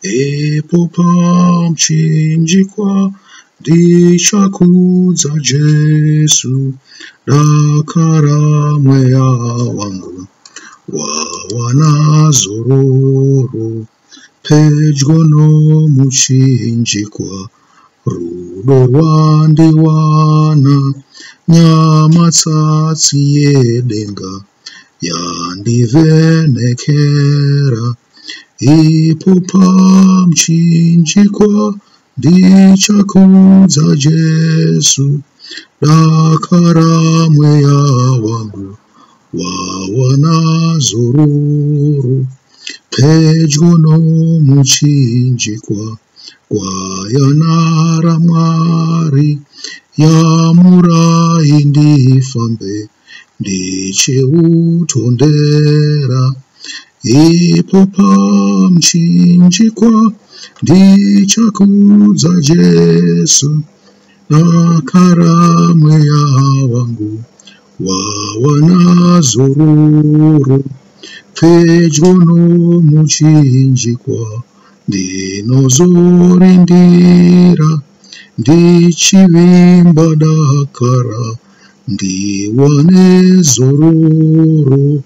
Ipo pamuchinjikwa ndichakudza Jesu, dakara mweya wangu wawana zororo. Pedyo nomuchinjikwa rudo rwandiwana, nyamatsatsi yedenga yandivhenekera. Ipo pamuchinjikwa ndichakudza Jesu, dakara mweya wangu wawana zororo. Pedyo nomuchinjikwa gwayana raMwari, yamurai ndifambe ndichiutondera. Ipo pamuchinjikwa ndichakudza Jesu, dakara mweya wangu wawana zororo. Pedyo nomuchinjikwa ndinozorindira, ndichivimba dakara ndiwane zororo.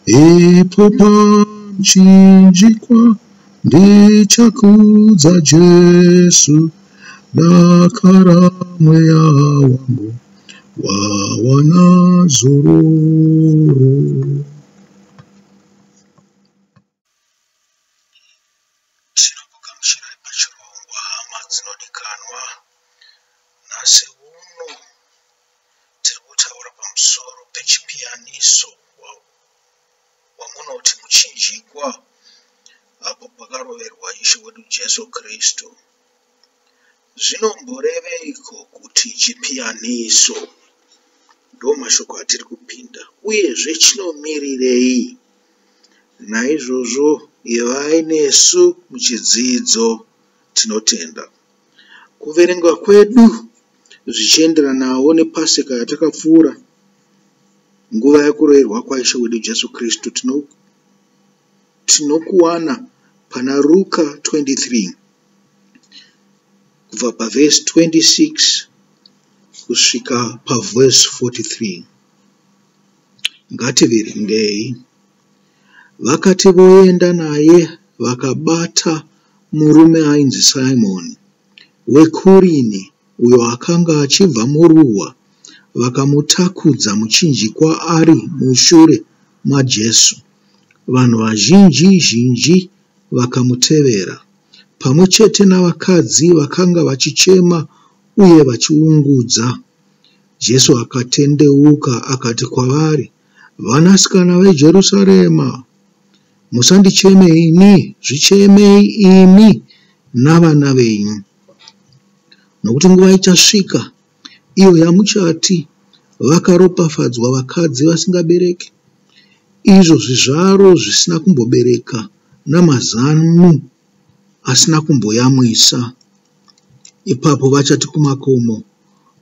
Ipo pamuchinjikwa ndichakudza Jesu, dakara mweya wangu wawana zororo. Tinokugamuchirai pachirongwa hama dzinodikanwa. Nhasi uno tiri kutaura pamusoro pechipiyaniso wamunoti muchinjikwa apo pakaroverwa Ishe wedu Jesu Kristu. Zvinomboreveiko kuti chipiyaniso? Ndomashoko atiri kupinda. Uyezve chinomirirei? Naizvozvo ivai nesu muchidzidzo. Tinotenda. Kuverenga kwedu zvichienderanawo nePaseka yatakapfuura, nguva yekuroverwa kwaIshe wedu Jesu Kristu, tinokuwana pana Ruka 23 kubva pavhesi 26 kusvika pavhesi 43. Ngativerengei. Vakati voenda naye vakabata murume ainzi Simoni weKurini uyo akanga achibva muruwa vakamutakudza muchinjikwa ari mushure maJesu. Vanhu vazhinji zhinji vakamutevera, pamwe chete navakadzi vakanga vachichema uye vachiungudza. Jesu akatendeuka akati kwavari, Vanasikana veJerusarema, musandicheme ini, zvichemei imi navana venyu. Nokuti nguva ichasvika iyo yamuchati, Vakaropafadzwa vakadzi vasingabereki, izvo zvizvaro zvisina kumbobereka namazamu asina kumboyamwisa. Ipapo vachati kumakomo,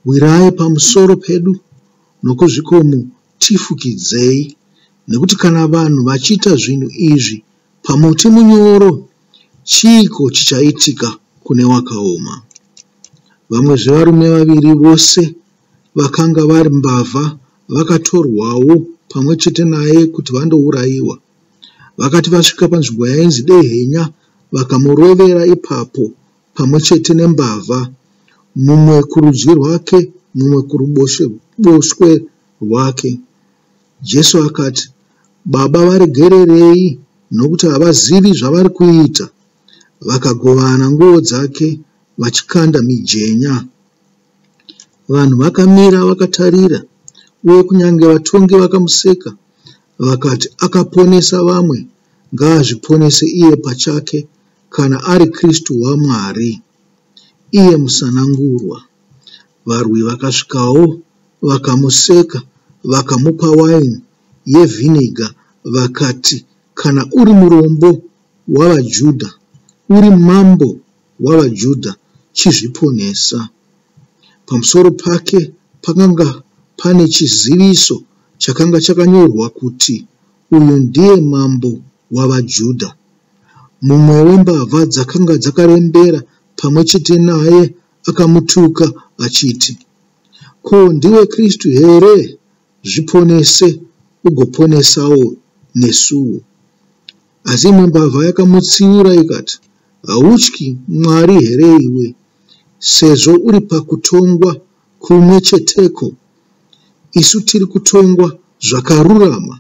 Wirai pamusoro pedu, nokuzvikomo, Tifukidzei. Nekuti kana vanhu vachiita zvinhu izvi pamuti munyoro, chiiko chichaitika kune wakaoma? Vamwezve varume vaviri vose vakanga vari mbavha vakatorwawo pamwe chete naye kuti vandourayiwa. Vakati vasvika panzvimbo yainzi Dehenya, vakamurovera ipapo pamwe chete nembavha, mumwe kurudyi rwake mumwe kuruboshwe rwake. Jesu akati, Baba varegererei nokuti havazivi zvavari kuita. Vakagovana nguo dzake vachikanda mijenya. Vanhu vakamira vakatarira, uye kunyange vatongi vakamuseka vakati, Akaponesa vamwe, ngaazviponese iye pachake kana ari Kristu waMwari, iye Musanangurwa. Varwi vakasvikawo vakamuseka, vakamupa waini yevhiniga vakati, Kana uri murombo wavaJudha, uri mambo wavaJudha, chizviponesa. Pamusoro pake pakanga pane chiziviso chakanga chakanyorwa kuti, Uyu ndiye Mambo wavaJudha. Mumwe wembavha dzakanga dzakarembera pamwe chete naye akamutuka achiti, Ko ndiwe Kristu here? Zviponese ugoponesawo nesuwo. Asi imwe mbavha yakamutsiura ikati, Hautyi Mwari here iwe, sezvo uri pakutongwa kumwe cheteko? Isu tiri kutongwa zvakarurama,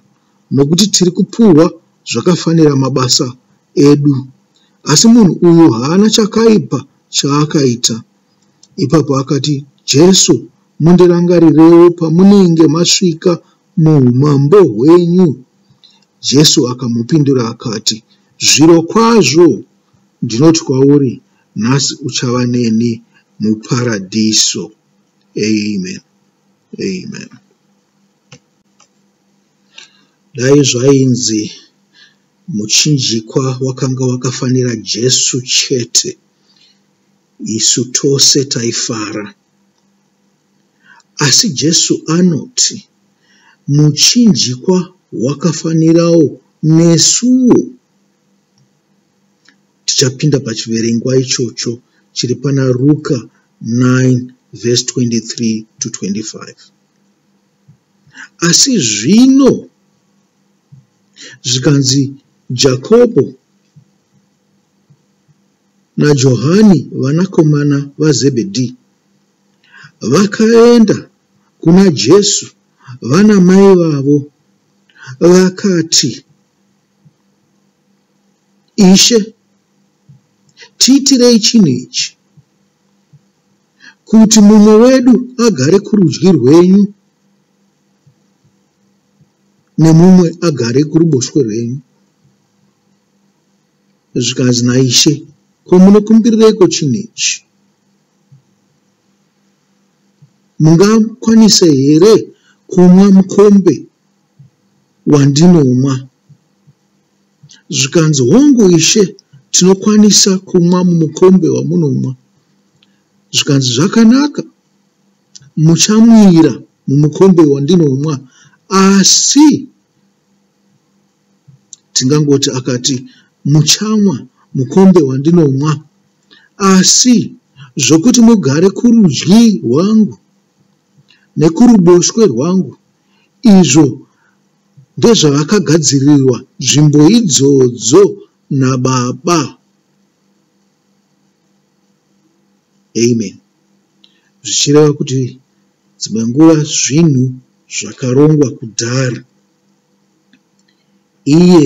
nokuti tiri kupuhwa zvakafanira mabasa edu. Asi munhu uyu haana chakaipa chaakaita. Ipapo akati, Jesu, mundirangarirewo pamunenge masvika muumambo hwenyu. Jesu akamupindura akati, Zvirokwazvo ndinoti kwauri, nhasi uchava neni muParadhiso. Amen. Amen. Dai zvainzi muchinjikwa wakanga wakafanira Jesu chete, isu tose taifara. Asi Jesu anoti muchinjikwa wakafanirawo nesuwo. Tichapinda pachiverengwa ichocho chiri pana Ruka 9 vhesi 23 to 25. Asi zvino zvikanzi Jakobho naJohani vanakomana vaZebhedhi vakaenda kuna Jesu vana mai vavo vakati, Ishe, tiitirei chinhu ichi, kuti mumwe wedu agare kurudyi rwenyu nemumwe agare kuruboshwe rwenyu. Zvikanzi naIshe, Ko munokumbirireiko chinhu ichi? Mungakwanise here kumwa mukombe wandinomwa? Zvikanzi, Hongu Ishe, tinokwanisa kumwa mumukombe wamunomwa. Zvikanzi, Zvakanaka, muchamwira mumukombe wandinomwa, asi tingangoti akati, Muchamwa mukombe wandinomwa, asi zvokuti mugare kurudyi rwangu nekuruboshwe rwangu, izvo ndezvavakagadzirirwa nzvimbo idzodzo naBaba. Amen. Zvichireva kuti dzimwe nguva zvinhu zvakarongwa kudhara. Iye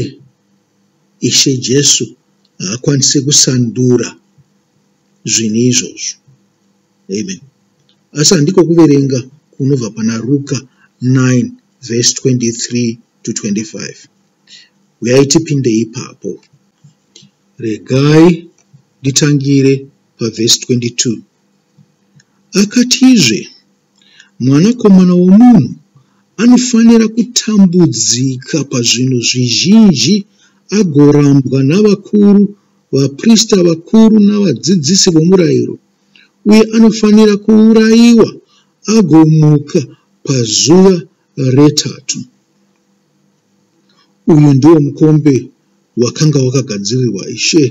Ishe Jesu haakwanise kusandura zvinhu izvozvo. Amen. Asi handiko kuverenga kunobva pana Ruka 9 verse 23 to 25. Uyai tipinde ipapo. Regai nditangire pavhesi 22. Akatizve, Mwanakomana womunhu anofanira kutambudzika pazvinhu zvizhinji agorambwa navakuru, vaprista vakuru navadzidzisi vomurayiro, uye anofanira kuurayiwa agomuka pazuva retatu. Uyu ndiwo mukombe wakanga wakagadzirirwa Ishe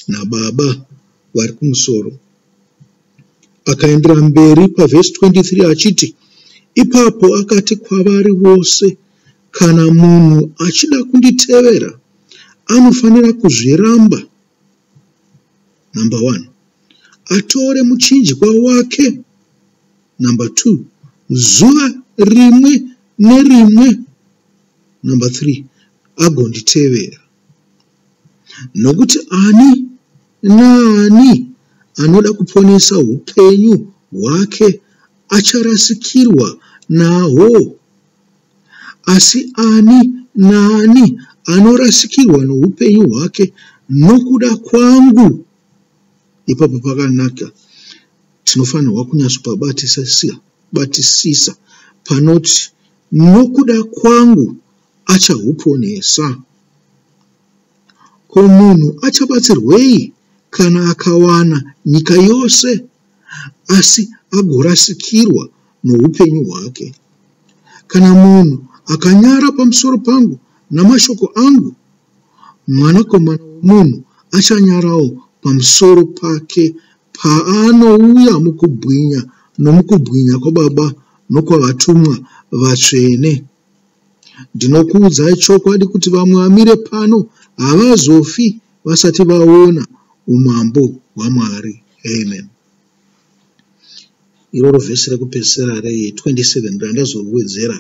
naBaba vari kumusoro. Akaendera mberi pavhesi 23 achiti, Ipapo akati kwavari vose, Kana munhu achida kunditevera, anofanira kuzviramba, number one, atore muchinjikwa wake, number two, zuva rimwe nerimwe, number three, agonditevera. Nokuti ani naani anoda kuponesa upenyu hwake acharasikirwa nahwo, asi ani naani anorasikirwa noupenyu hwake nokuda kwangu, ipapo pakanaka, tinofanirwa kunyatsopabatisisa panoti nokuda kwangu achahuponesa. Ko munhu achabatsirwei kana akawana nyika yose asi agorasikirwa noupenyu hwake? Kana munhu akanyara pamusoro pangu namashoko angu, Mwanakomana womunhu achanyarawo pamusoro pake paanouya mukubwinya nomukubwinya kwaBaba nokwavatumwa vatsvene. Ndinokuudzai chokwadi kuti vamwe vamire pano havazofi vasati vaona umambo hwaMwari. Amen. Iroro vhesi rekupedzisira re27 randazowedzera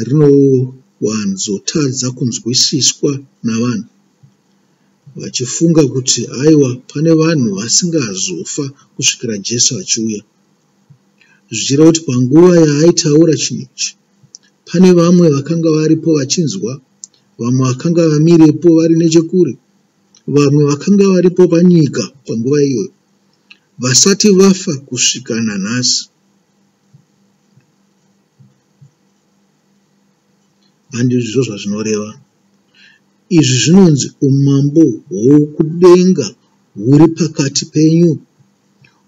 rinowanzotadza kunzwisiswa navanhu vachifunga kuti aiwa pane vanhu vasingazofa kusvikira Jesu achiuya. Zvichireva kuti panguva yaaitaura chinhu ichi, pane vamwe vakanga varipo vachinzwa, vamwe vakanga vamirepo vari nechekure, vamwe vakanga varipo panyika panguva iyoyo, vasati vafa kusvika nanhasi. Handizvo zvazvinoreva. Izvi zvinonzi umambo hwokudenga huri pakati penyu.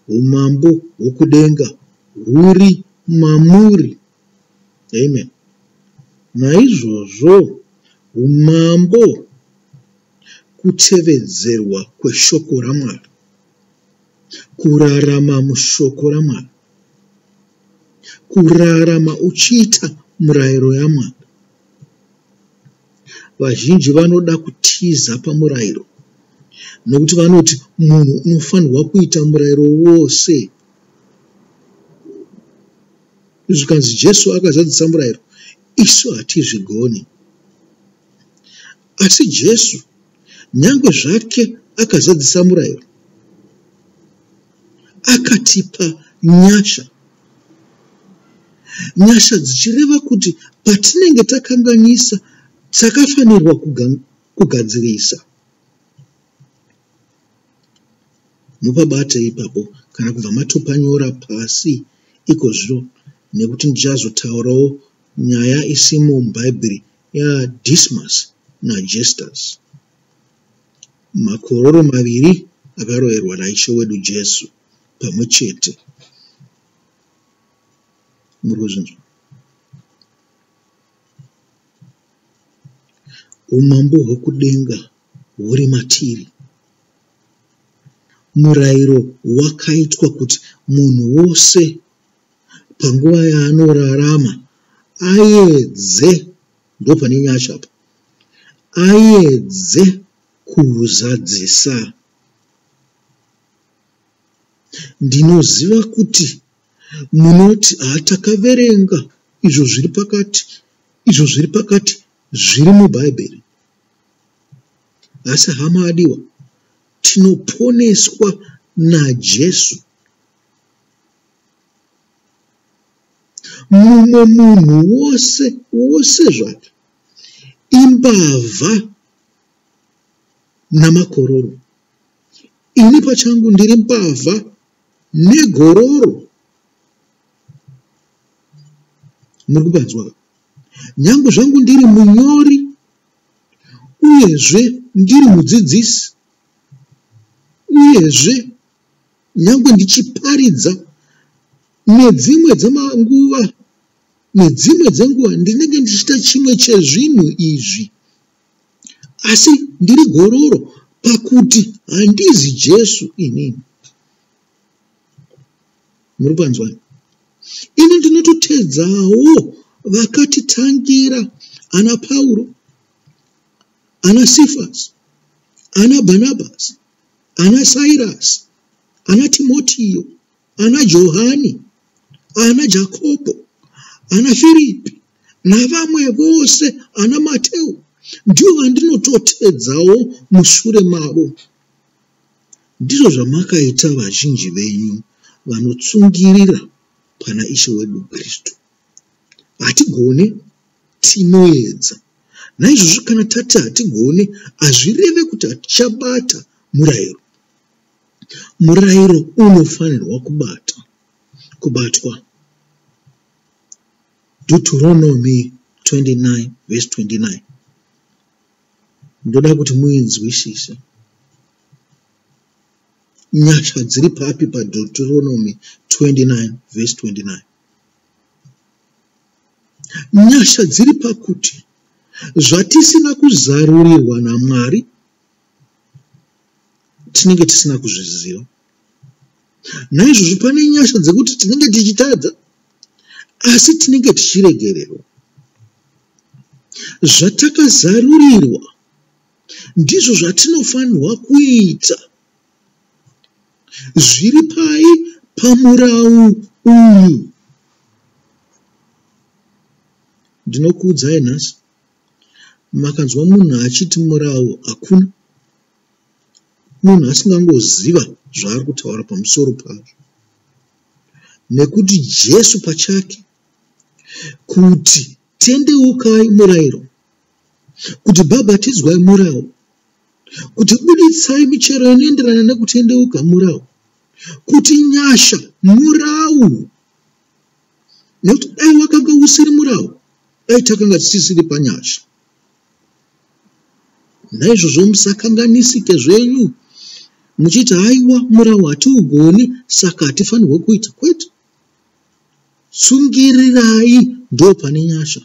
Umambo hwokudenga huri mamuri. Amen. Naizvozvo umambo kutevedzerwa kweshoko raMwari, kurarama mushoko raMwari, kurarama uchiita murayiro yaMwari. Vazhinji vanoda kutiza pamurayiro nokuti vanoti munhu unofanirwa kuita murayiro wose. Zvikanzi Jesu akazadzisa murayiro, isu hatizvigoni. Asi Jesu nyangwe zvake akazadzisa murayiro, akatipa nyasha. Nyasha dzichireva kuti patinenge takanganisa takafanirwa kugadzirisa. Mupabate ipapo kana kubva matopanyora pasi ikozvino nekuti ndichazotaurawo nyaya isimo muBhaibheri yaDismas naJustus, makororo maviri akaroverwa naIshe wedu Jesu pamwe chete. Muri kuzvinzwa? Umambo hwekudenga huri matiri. Murayiro wakaitwa kuti munhu wose panguva yaanorarama aedze, ndopane nyasha apa, aedze kuuzadzisa. Ndinoziva kuti munoti haa takaverenga izvo zviri pakati, izvo zviri pakati zviri muBhaibheri. Asi hama adiwa, tinoponeswa naJesu. Mumwe munhu wose wose zvake imbavha namakororo. Ini pachangu ndiri mbavha negororo. Muri kupanzwa? Nyangwe zvangu ndiri munyori uyezve ndiri mudzidzisi uyezve nyangwe ndichiparidza nedzimwe dzemanguva nedzimwe dzenguva ndinenge ndichiita chimwe chezvinhu izvi asi ndiri gororo pakuti handizi Jesu inini. Muri kupanzwa? Ini ndinototedzawo vakatitangira ana Pauro, ana Sifasi, ana Bhanabhasi, ana Sairasi, ana Timotiyo, ana Johani, ana Jakobho, ana Firipi navamwe vose ana Mateu ndivo vandinototedzawo mushure mavo. Ndizvo zvamakaita vazhinji venyu vanotsungirira pana Ishe wedu Kristu. Hatigone, tinoedza. Naizvozvo kana tati hatigone, hazvireve kuti hatichabata murayiro. Murayiro unofanirwa kubata, kubatwa. Deuteronomy 29 verse 29. Ndoda kuti muinzwisise. Nyasha dziri papi paDeuteronomy 29 verse 29? Nyasha dziri pakuti Zvatisina kuzarurirwa naMwari tinenge tisina kuzviziva. Naizvozvo pane nyasha dzekuti tinenge tichitadza asi tinenge tichiregererwa. Zvatakazarurirwa ndizvo zvatinofanirwa kuita. Zviri pai pamurau uyu? Ndinokuudzai nhasi, makanzwa munhu achiti murau hakuna, munhu asingangoziva zvaari kutaura pamusoro pazvo. Nekuti Jesu pachake kuti tendeukai murayiro, kuti bhabhatidzwai murau, kuti buditsai michero inoenderana nekutendeuka murau, kuti nyasha murau. Nekuti dai wakanga usiri murau, dai takanga tisisiri panyasha. Naizvozvo musakanganisike zvenyu muchiti haiwa murau hatiugoni saka hatifanirwe kuita. Kwete. Tsungirirai ndopane nyasha.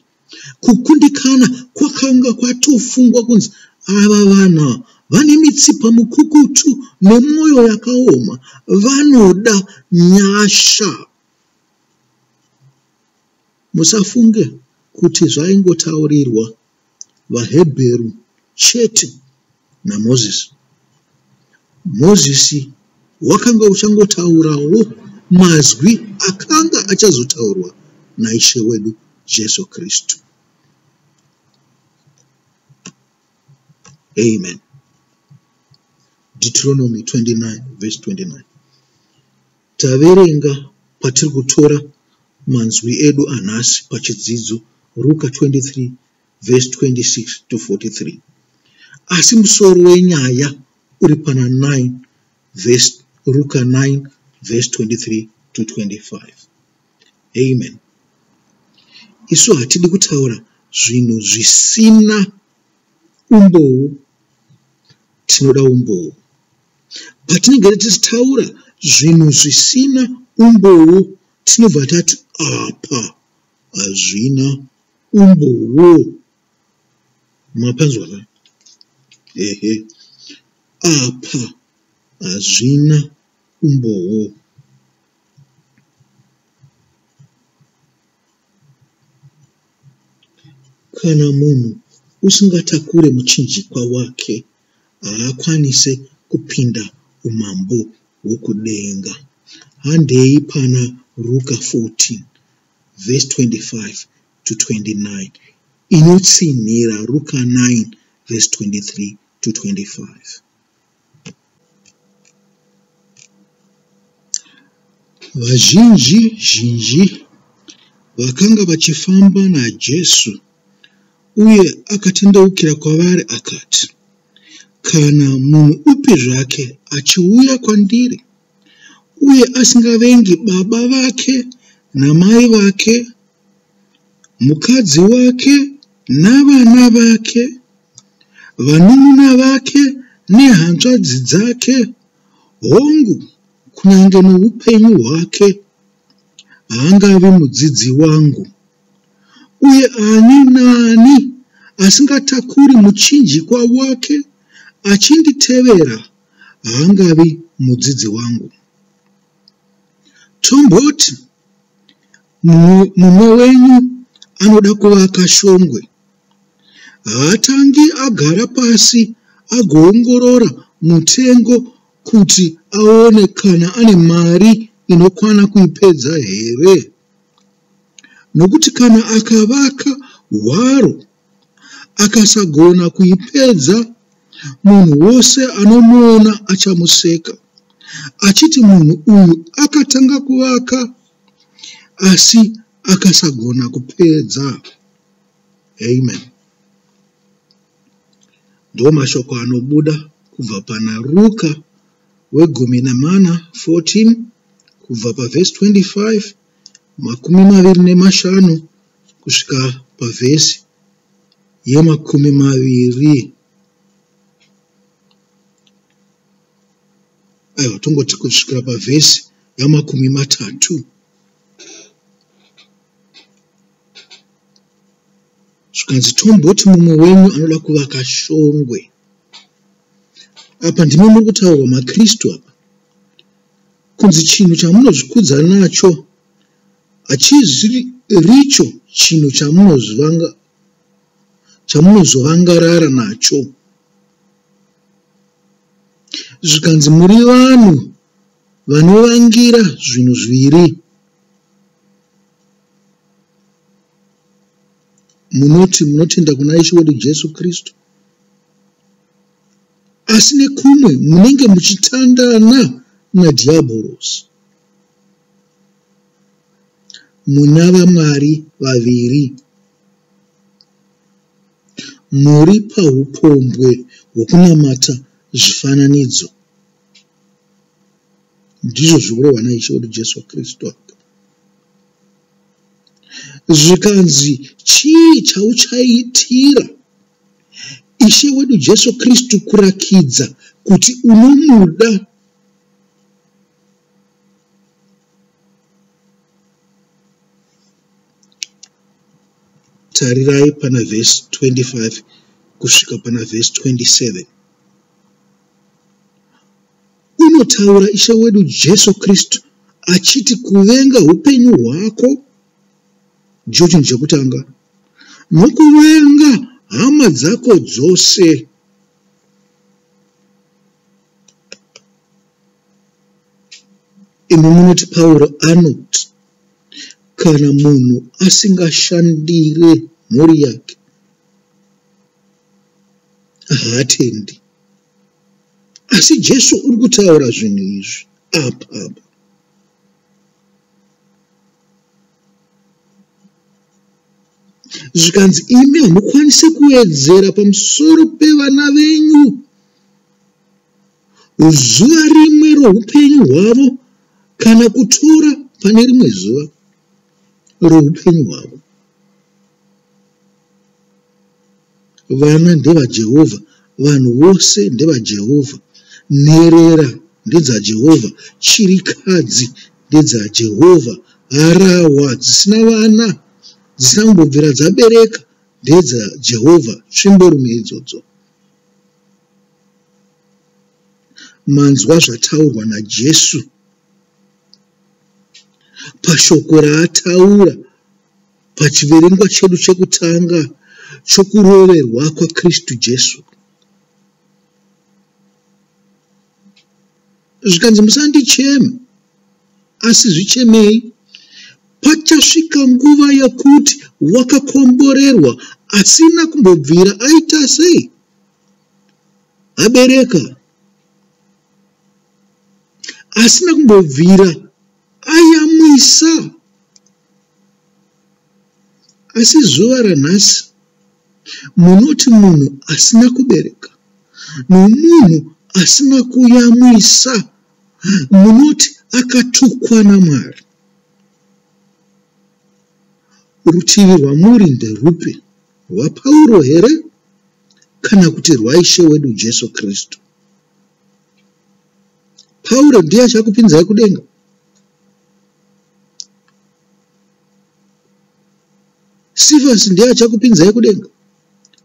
Kukundikana kwakanga kwatofungwa kunzi ava vanhu ava vane mitsipa mukukutu nemwoyo yakaoma vanoda nyasha. Musafunge kuti zvaingotaurirwa vaHebheru chete naMozisi. Mozisi wakanga uchangotaurawo mazwi akanga achazotaurwa naIshe wedu Jesu Kristu. Amen. Deuteronomy 29 verse 29. Taverenga patiri kutora manzwi edu anhasi pachidzidzo Ruka 23 verse 26 to 43. Asi musoro wenyaya uri pana 9 verse Ruka 9 verse 23 to 25. Amen. Isu hatidi kutaura zvinhu zvisina umbowo, tinoda umbowo. Patinenge tichitaura zvinhu zvisina umbowo, tinobva tati apa hazvina umbowo. Mapanzwa ka? Ehe. Apa hazvina umbowo. Kana munhu usingatakure muchinjikwa wake haakwanise kupinda umambo hwokudenga. Handei pana Ruka 14 verse 25 to 29 inotsinhira Ruka 9 verse 23 to 25. Vazhinji zhinji vakanga vachifamba naJesu uye akatendeukira kwavari akati, Kana munhu upi zvake achiuya kwandiri uye asingavengi baba vake namai vake, mukadzi wake navana vake, vanun'una vake nehanzvadzi dzake, hongu, kunyange noupenyu hwake, haangavi mudzidzi wangu. Uye ani naani asingatakuri muchinjikwa wake achinditevera haangavi mudzidzi wangu. Tomboti mumwe wenyu anoda kuvaka shongwe. Haatangi agara pasi agoongorora mutengo kuti aone kana ane mari inokwana kuipedza here? Nokuti kana akavaka hwaro akasagona kuipedza, munhu wose anomuona achamuseka, achiti munhu uyu akatanga kuvaka asi akasagona kupedza. Amen. Ndomashoko anobuda kubva pana Ruka wegumi nemana 14 kubva pavhesi 25 25 kusvika pavhesi yemakumi maviri. Aiwa, tongoti kusvikira pavhesi yamakumi matatu. Zvikanzi tomboti mumwe wenyu anoda kuvaka shongwe. Apa ndimi muri kutaurwa maKristu apa. Kunzi chinhu chamunozvikudza nacho hachiziricho chinhu chamunozovangarara nacho. Zvikanzi muri vanhu vanovangira zvinhu zviviri. Munoti munotenda kuna Ishe wedu Jesu Kristu, asi nekumwe munenge muchitandana nadhiabhorosi. Muna vamwari vaviri. Muri pahupombwe hwokunamata zvifananidzo. Ndizvo zviri kurehwa naIshe wedu Jesu Kristu apa. Zvikanzi, chii chauchaitira Ishe wedu Jesu Kristu kurakidza kuti unomuda? Tarirai pana vhesi 25 kusvika pana vhesi 27. Unotaura Ishe wedu Jesu Kristu achiti kuvenga hupenyu hwako ndicho chinhu chekutanga, nokuvenga hama dzako dzose. Imi munoti Pauro anoti kana munhu asingashandire mhuri yake haatendi. Asi Jesu uri kutaura zvinhu izvi apa apa. Zvikanzi imi hamukwanise kuwedzera pamusoro pevana venyu zuva rimwe roupenyu hwavo kana kutora pane rimwe zuva roupenyu hwavo. Vana ndevaJehovha, vanhu vose ndevaJehovha, nherera ndedzaJehovha, chirikadzi ndedzaJehovha, harahwa dzisina vana, dzisina kumbobvira dzabereka ndedzaJehovha, tsvimborume idzodzo. Manzwa zvataurwa naJesu pashoko raataura pachiverengwa chedu chekutanga chokuroverwa kwaKristu Jesu. Zvikanzi musandicheme, asi zvichemei. Pachasvika nguva yekuti wakakomborerwa asina kumbobvira aita sei? Abereka. Asina kumbobvira ayamwisa. Asi zuva ranhasi munoti munhu asina kubereka nomunhu asina kuyamwisa munoti akatukwa naMwari. Rutivi rwamuri nderupi? RwaPauro here kana kuti rwaIshe wedu Jesu Kristu? Pauro ndiye achakupinzai kudenga? Sifasi ndiye achakupinzai kudenga?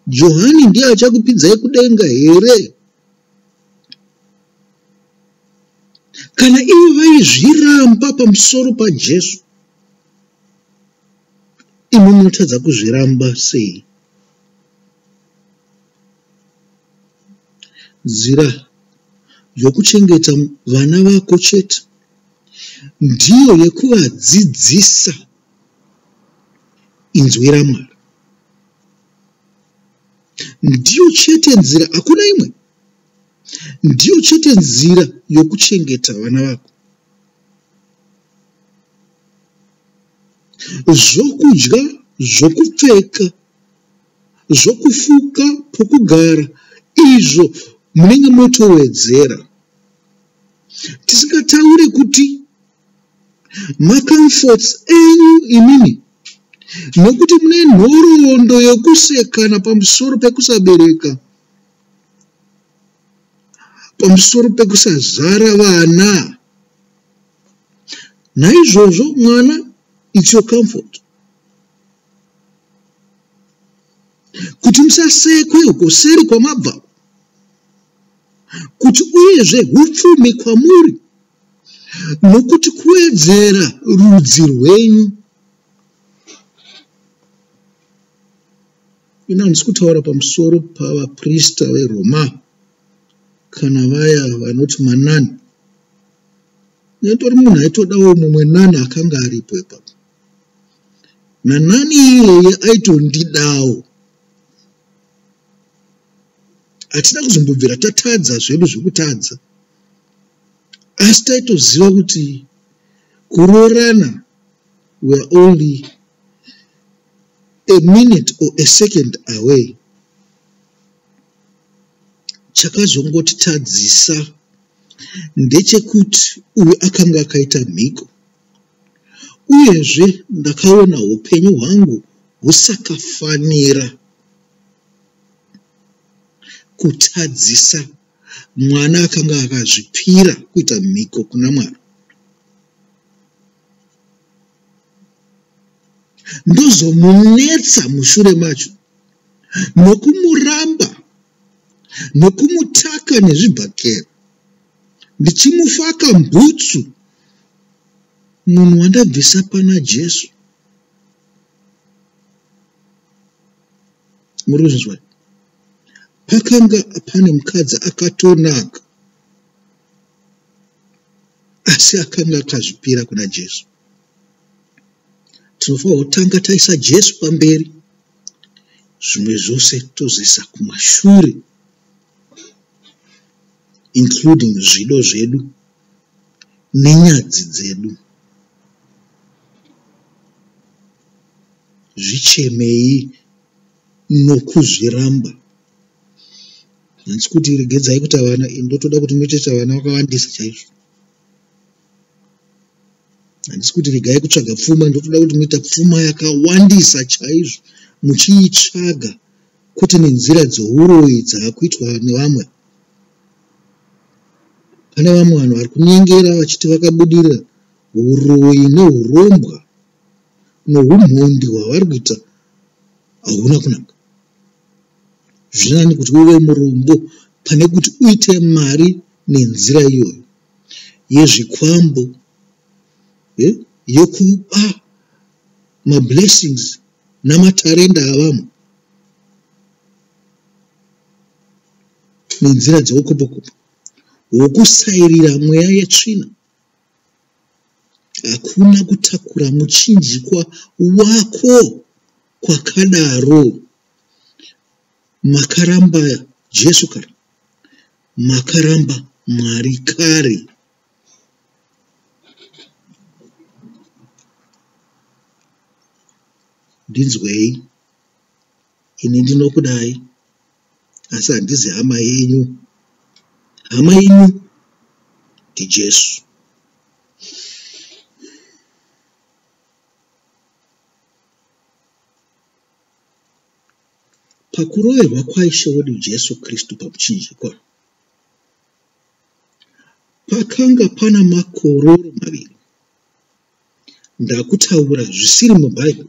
Johani ndiye achakupinzai kudenga here? Kana ivo vaizviramba pamusoro paJesu, imi munotadza kuzviramba sei? Nzira yokuchengeta vana vako chete ndiyo yekuvadzidzisa inzwi raMwari. Ndiyo chete nzira, hakuna imwe. Ndiyo chete nzira yokuchengeta vana vako. Zvokudya, zvokupfeka, zvokufuka, pokugara, izvo munenge motowedzera. Tisingataure kuti macomforts enyu imimi, nokuti mune nhoroondo yokusekana pamusoro pekusabereka, pamusoro pekusazvara vana. Naizvozvo mwana it's your comfort. Kuti musasekwe uko seri kwamabva, kuti uyezve hupfumi kwamuri, nokuti kuwedzera rudzi rwenyu. Ini handisi kutaura pamusoro pavaprista veRoma kana vaya vanoti manani. Nyatori munhu aitodawo mumwe nani akanga aripo ipapo. Nanani iyeye aitondidawo. Hatina kuzombobvira tatadza zvedu zvekutadza. Asi taitoziva kuti kuroorana we are only a minute or a second away. Chakazongotitadzisa ndechekuti uyu akanga akaita mhiko. Uyezve ndakaona hupenyu hwangu husakafanira kutadzisa mwana akanga akazvipira kuita mhiko kuna Mwari. Ndozomunetsa mushure macho nokumuramba nokumutaka nezvibhakera ndichimufaka mbutsu munhu wandabvisa pana Jesu. Muri kuzvinzwa? Pakanga pane mukadzi akatonaka asi akanga akazvipira kuna Jesu. Tinofanirwa kutanga taisa Jesu pamberi, zvimwe zvose tozoisa kumashure, including zvido zvedu nenyadzi dzedu. Zvichemei nokuzviramba. Handisi kuti regedzai kuita vana, ini ndotoda kuti muite vana vakawandisa chaizvo. Handisi kuti regai kutsvaga pfuma, ndotoda kuti muite pfuma yakawandisa chaizvo, muchiitsvaga kwete nenzira dzouroyi dzaakuitwa nevamwe. Pane vamwe vanhu vari kunyengera vachiti vakabudirira uroyi neurombwa noumhondi hwavari kuita hauna kunaka. Zvirinani kuti uve murombo pane kuti uite mari nenzira iyoyo yezvikwambo, yekuba mablessings namatarenda avamwe nenzira dzeukopokopo hwokusairira mweya yetsvina. Hakuna kutakura muchinjikwa wako kwakadaro. Makaramba Jesu kare, makaramba Mwari kare. Ndinzwei, ini ndinokudai, asi handizi hama yenyu. Hama yenyu ndiJesu. Pakuroverwa kwaIshe wedu Jesu Kristu pamuchinjikwa, pakanga pana makororo maviri. Ndakutaura zvisiri muBhaibheri,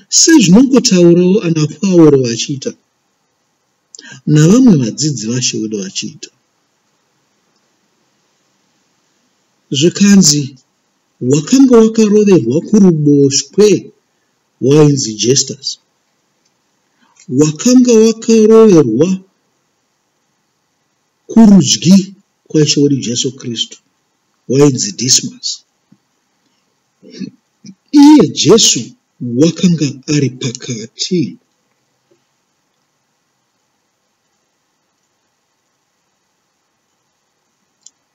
sezvinongotaurawo ana Pauro vachiita navamwe vadzidzi vaShe wedu vachiita. Zvikanzi wakanga wakaroverwa kuruboshwe wainzi Jestas, wakanga wakaroverwa kurudyi kwaIshe wedu Jesu Kristu wainzi Dismas. Iye Jesu wakanga ari pakati.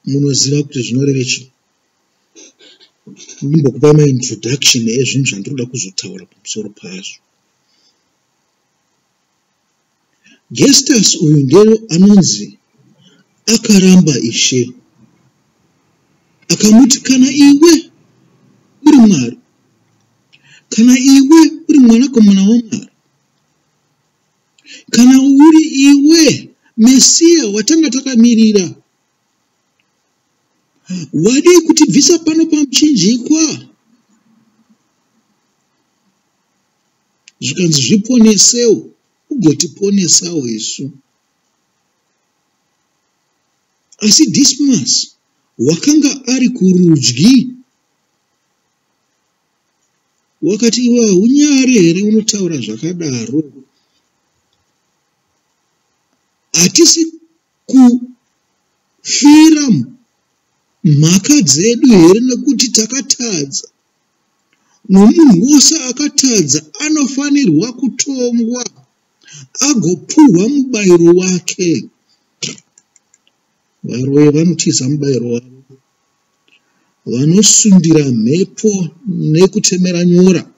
Munoziva kuti zvinoreve chii? Ndimbokupa maintroduction ezvinhu zvandinoda kuzotaura pamusoro pazvo. Gestas uyu ndiye anonzi akaramba Ishe, akamuti kana iwe uri Mwari, kana iwe uri mwanakomana waMwari, kana uri iwe Mesiya watanga takamirira, wadii kutibvisa pano pamuchinjikwa? Zvikanzi zviponesewo ugotiponesawo isu. Asi Dismas wakanga ari kurudyi wakati, iwe haunyari here unotaura zvakadaro? Hatisi kufira mhaka dzedu here nekuti takatadza? Nomunhu wose akatadza anofanirwa kutongwa agopuhwa mubayiro wake. Varoyi vanotiza mubayiro wavo, vanosundira mhepo nekutemera nyora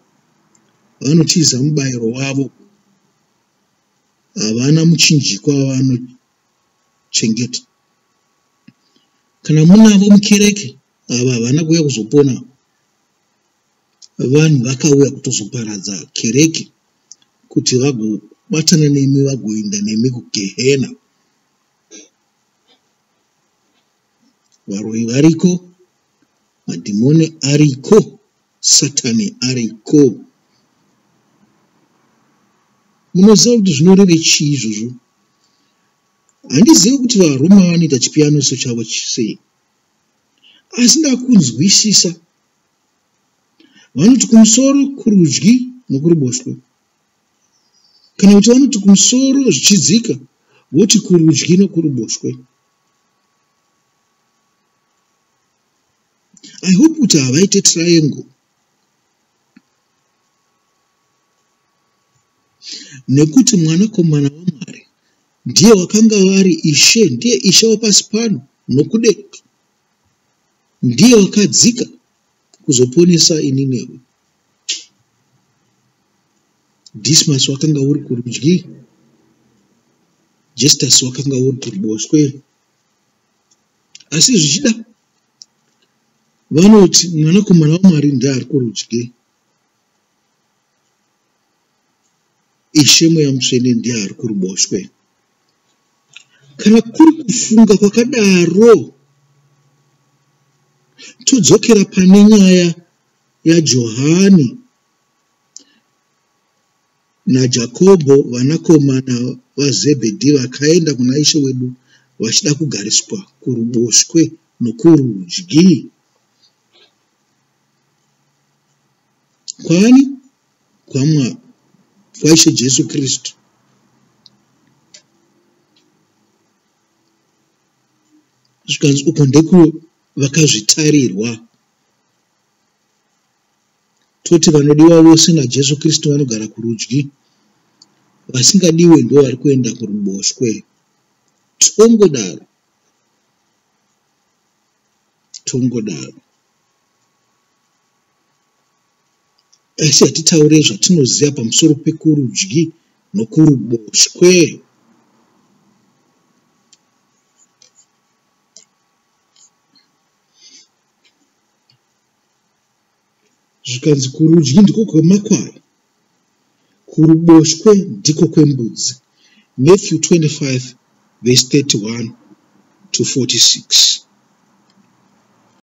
vanotiza mubayiro wavo. Havana muchinjikwa wavanochengeta. Kana munavo mukereke, ava havana kuuya kuzopona. Vanhu vakauya kutozoparadza kereke kuti vagobatana nemi vagoenda nemi kugehena. Varoyi variko, madhimoni ariko, Satani ariko. Munoziva kuti zvinoreve chii izvozvo? Handizivi kuti vaRoma vanoita chipiyaniso chavo sei, asi ndakunzwisisa. Vanoti kumusoro, kurudyi nokuruboshwe, kana kuti vanoti kumusoro zvichidzika, voti kurudyi nokuruboshwe. I hope kuti havaite triangle, nekuti Mwanakomana waMwari ndiye wakanga ari Ishe, ndiye Ishe wapasi pano nokudenga, ndiye wakadzika kuzoponesa ini newe. Dismas wakanga uri kurudyi, Justus wakanga uri kuruboshwe. Asi zvichida vanoti Mwanakomana waMwari ndiye ari kurudyi, Ishe Mweya Mutsvene ndiye ari kuruboshwe. Kana kuri kufunga kwakadaro, todzokera pane nyaya yaJohani naJakobho vanakomana vaZebhedhi vakaenda kuna Ishe wedu vachida kugariswa kuruboshwe nokurudyi. Kwaani? KwaIshe Jesu Kristu. Zvikanzi uko ndeko vakazvitarirwa. Toti vanodiwa vose naJesu Kristu vanogara kurudyi, vasingadiwe ndo vari kuenda kuruboshwe. Tongodaro, tongodaro. Asi hatitaure zvatinoziva pamusoro pekurudyi nokuruboshwe. Zvikanzi kurudyi ndiko kwemakwai, kuruboshwe ndiko kwembudzi. Matthew 25 verse 31 to 46.